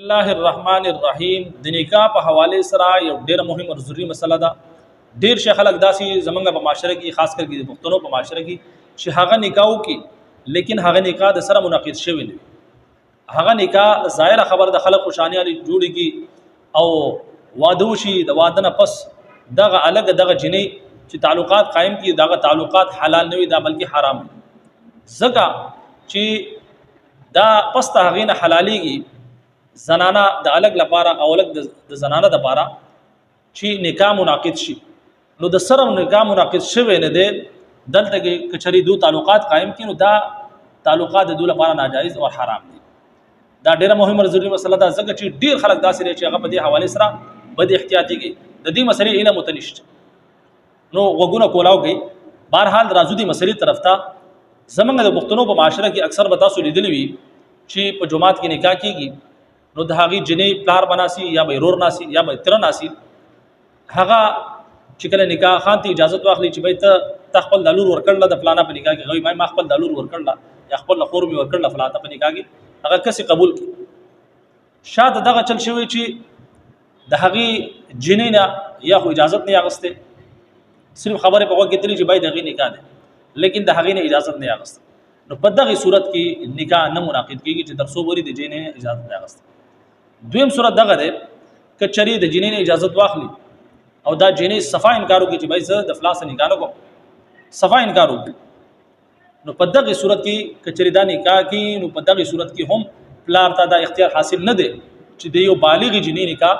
الله الرحمن الرحیم. د نکاح په حواله سره یو ډیره مهمه او ضروري مسله ده. ډیر شي خلک داسې زمونږ په معاشره کې، خاص کر کې د پښتنو په معاشره کې، چې هغه نکاح وکړي لیکن هغه نکاح د سره منعقد شوی نه وي. هغه نکاح ظاهره خبر د خلک خوشحالي علی جوړیږي او واده وشي، د واده نه پس دغه الګ دغه جنې چې تعلقات قائم کی، دغه تعلقات حلال نه وي دا، بلکې حرام وي، ځکه چې دا پس ته هغې نه حلالېږي زنانه د الګ لپاره او الګ د زنانه لپاره چې نکاح منعقد شي. نو د سره نکاح منعقد شوی نه دی، دلته کې کچري دو تعلقات قائم کړي، نو دا تعلقات د دوی لپاره ناجایز او حرام دي. دا ډیره مهمه ضروري مسله ده، ځکه چې ډیر خلک داسې دي چې هغه په دې حواله سره بد احتیاطي کوي، د دې مسلې علم ته نشته، نو غوګونه کولاو کوي. بهرحال راځو دې مسلې طرف ته. زمونږ د پښتنو په معاشره کې اکثر به تاسو لیدلی وي چې په جومات کې نکاح کیږي، نو د هغې جنې پلار بناسي یا به ورور ناسي یا به تره ناسي. هغه چې کله نکاح خان ته اجازه واخلي چې بای ته خپل د لور ورکړله د فلانا په نکاح کې، غوي ما خپل د لور ورکړله یا خپل خور می ورکړله فلانا په نکاح کې، هغه کسي قبول کړي. شاته دغه چل شوی چې د هغې جنې نه یا خو اجازت نه اغسته، صرف خبره په غوږ کې تللی چې باید هغې نکاح دی، لیکن د هغې نه اجازت نه اغسته، نو په دغه صورت کې نکاح نه منعقد کیږي چې تر څو پورې د جنې اجازت نه اغسته. دویم صورت دغه دی، که چری د جنې نه اجازت واخلي او دا جنې صفا انکار وکړي چې بای زه د فلاس نکاح نه کوم، صفا انکار وکړي، نو په دغه صورت کې کچری دا نکاح کی، نو په دغه صورت کې هم پلار ته دا اختیار حاصل نه دی چې د یو بالغ جنې نکاح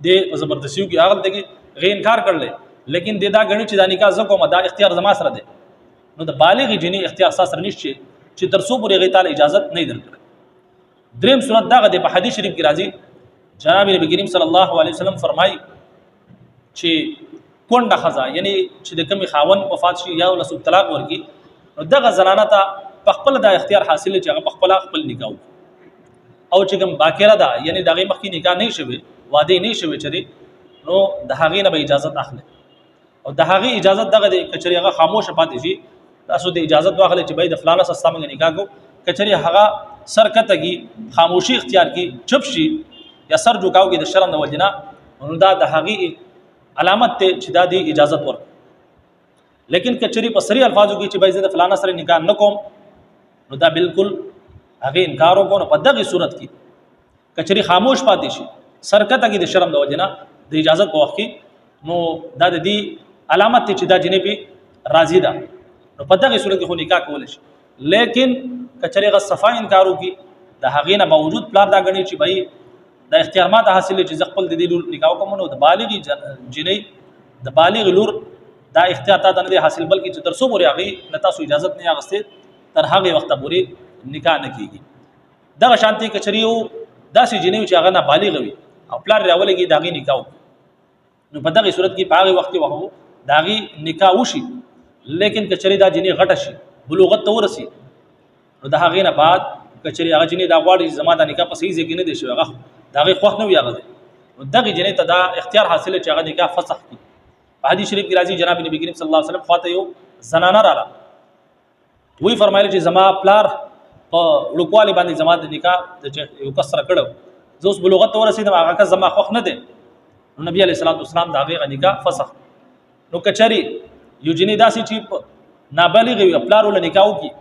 د په زبردستیو کې هغه دغه غي انکار کړل، لیکن د دا غنی چې دا نکاح زه کوم، دا اختیار زما سره دی. نو د بالغ جنې اختیار سره نشته چې تر څو پورې غي تعالی اجازه نه درکړي. دریم صورت دغه د په حدیث شریف کې راځي، جناب نبی کریم صلی الله علیه وسلم فرمایي چې کونډه خزه، یعنی چې د کمی خاون وفات شي یا له طلاق ورکی، نو دغه زنانه ته په خپل دا اختیار حاصل چې هغه په خپل خپل نکاح او چې کوم باکره ده، یعنی دغه مخکې نکاح نه شوی، واده نه شوی چری، نو د هغې نه به اجازه اخلي. او د هغې اجازه دغه دی، کچری هغه خاموش پاتې شي، تاسو د اجازه واخلئ چې باید فلانه سره موږ نکاح کو، کچری هغه سر کتګي، خاموشي اختیار کی، چپ شي یا سر جوکاو کې د شرم د وجنه، نو دا د هغې علامت ته چې دا دی اجازه ور. لیکن کچری په سری الفاظو کې چې باید د فلانه سره نکاح نکوم، نو دا بالکل هغه انکار وکړو. نو په دغه صورت کې کچری خاموش پاتې شي، سرکته کې د شرم د وجنه د اجازه په وخت کې، نو دا د دې علامت چې دا جنې په راضي ده، نو په دغه صورت کې خو نکاح کول شي. لیکن کچری غ صفا انکار وکي، د هغې نه باوجود پلار دا غني چې بھائی دا اختیار ما ته حاصل چې زه خپل د دې لور نکاح کوم، نو د بالغ جنې د بالغ لور دا اختیار تا ته نه دی حاصل، بلکې چې تر څو پورې هغې نه تاسو اجازه نه اخیستې، تر هغې وخته پورې نکاح نه کیږي. دغه شانتي کچری یو داسې جنې چې هغه نابالغ وي او پلار راولېږي د هغې نکاح، نو په دغه صورت کې په هغه وخت کې وهو د هغې نکاح وشي. لیکن کچری دا جنې غټه شي، بلوغت ته ورسي، نو د هغې نه بعد کچری هغه جنې دا غواړي چې زما دا نکاح په صحیح ځای کې نه دی شوی، هغه د هغې خوښ نه وي هغه ځای، نو دغې جنې ته دا اختیار حاصل چې هغه نکاح فسخ کړي. په حدیث شریف کې راځي، جناب نبی کریم صلی الله علیه وسلم خواته یو زنانه رااله، وی فرمایل چې زما پلار په وړوکوالي باندې زما د نکاح د یو کس سره کړو، زه اوس بلوغت ته ورسېدم، هغه کس زما خوښ نه دی. نو نبی علیه الصلاة والسلام د هغې نکاح فسخ. نو کچري یو جنې داسې چې نابالغ وي، پلار ول نکاح وکړي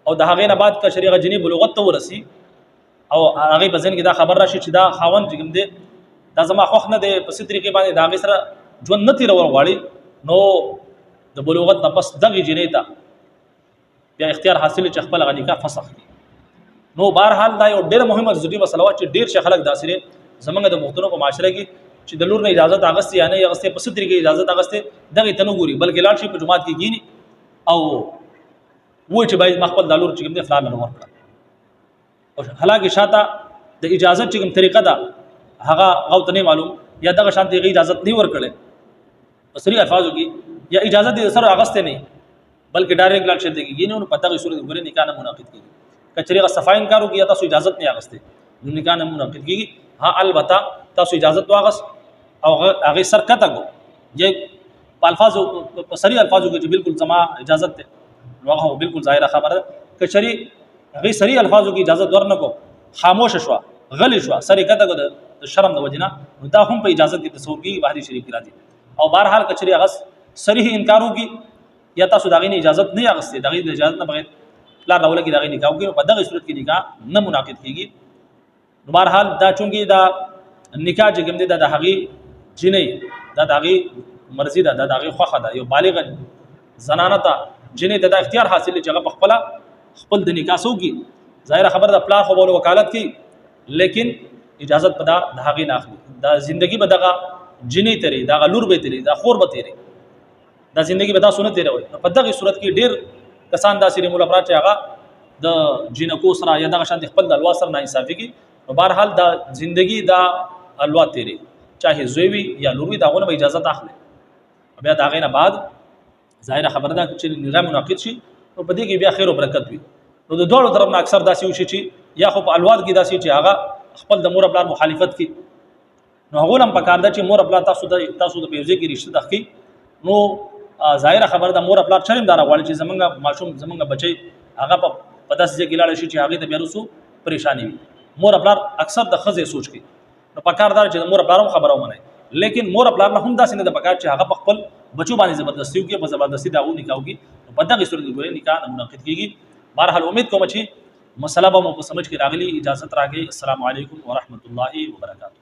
او د هغې نه بعد کچري هغه جنې بلوغت ته ورسي او هغه په ذهن کې دا خبر راشي چې دا خاوند چې کوم دی دا زما خوښ نه دی، په څه طریقې باندې د هغې سره ژوند نه تېرول غواړي، نو د بلوغت نه پس دغې جنې ته بیا اختیار حاصل چې خپل هغه نکاح فسخ کړي. نو بهرحال دا یو ډېره مهمه ضروري مسله وه چې ډېر شي خلک داسې دي زمونږ د پښتنو په معاشره کې چې د لور نه اجازه اخیستې یا نه اخیستې، په څه طریقې اجازه اخیستې، دغې ته نه ګوري، بلکې لاړ شي په جومات کې کښېني او وایي چې باید ما خپل د لور چې کوم دی فلان له ورکړه. او حالانکه شاته د اجازه چې کوم طریقه ده هغه غو ته نه معلوم، یا دغه شان دی اجازه نه ورکړي په سری الفاظو کې، یا اجازه دې سره اغسته نه، بلکې ډایرکټ لاړ شي دیږي، نو په دغه صورت کې نکاح نه منعقد کیږي. کچریغه صفا انکار وکړي، تاسو اجازه نه اغسته، نو نکاح نه منعقد کیږي. ها البته تاسو اجازه واغس او هغه سر کته کو یې په الفاظو، په سری الفاظو کې چې بالکل زما اجازه ده، نو هغه بالکل ظاهره خبره ده. کچری هغه سری الفاظو کې اجازه ورنکو، خاموش شو، غلې شوه، سر یې کته کړ د شرم د وجې نه، نو دا هم په اجازت کې تصور کېږي، په حدیث شریف کې راځي. او بهرحال که چېرې هغه صریح انکار وکړي یا تاسو د هغې نه اجازت نه اخیستې، د هغې د اجازت نه بغیر پلار راولګي د هغې نکاح وکړي، نو په دغه صورت کې نکاح نه منعقد کېږي. نو بهرحال دا چونکې دا نکاح چې کوم دی، دا د هغې جینۍ، دا د هغې مرضي ده، دا د هغې خوښه ده. یو بالغه زنانه ته، جینۍ ته دا اختیار حاصل دی چې هغه په خپله خپل د نکاح څه وکړي. ظاهره خبره ده، پلار خو به وکالت کوي، لیکن اجازت به دا د هغې نه اخلي. دا زندگی به دغه جینۍ تېروي، دغه لور به تېروي، دا خور به تېروي، دا زندگی به تاسو نه تېروي. نو په دغه صورت کې ډېر کسان داسې دي مولا پرات چې هغه د جینکو سره یا دغه شان خپل د الوا سره ناانصافي کوي. نو بهرحال دا زندگی دا الوا تېروي، چاهے زوی وي یا لور وي، د هغو نه به اجازت اخلي. بیا د هغې نه بعد ظاهره خبره ده چې نکاح منعقد شي، نو په دې کې بیا خیر او برکت وي. نو د دواړو طرف نه اکثر داسې وشي چې یا خو په الواد کې داسې چې هغه خپل د مور پلار مخالفت کوي، نو هغه هم پکار ده چې مور پلار تاسو د پیوزې کې رشته دخکي. نو ظاهره خبره ده، مور پلار چرېم دا نه غواړي چې زمونږ ماشوم، زمونږ بچی هغه په داسې ځای کې لاړ شي چې هغې ته بیا وروسته پریشاني وي. مور پلار اکثر د ښځې سوچ کوي. نو پکار دا چې د مور پلار هم خبره ومني، لیکن مور پلار نه هم داسې نه ده پکار چې هغه په خپل بچو باندې زبردستي وکړي، په زبردستي د هغو نکاح وکړي. نو په دغې صورت کې ګورئ نکاح نه منعقد کېږي. بهرحال امید کوم چې مسله به مو په سمجھ کې راغلي. اجازت راکړئ. السلام علیکم ورحمت الله وبرکاته.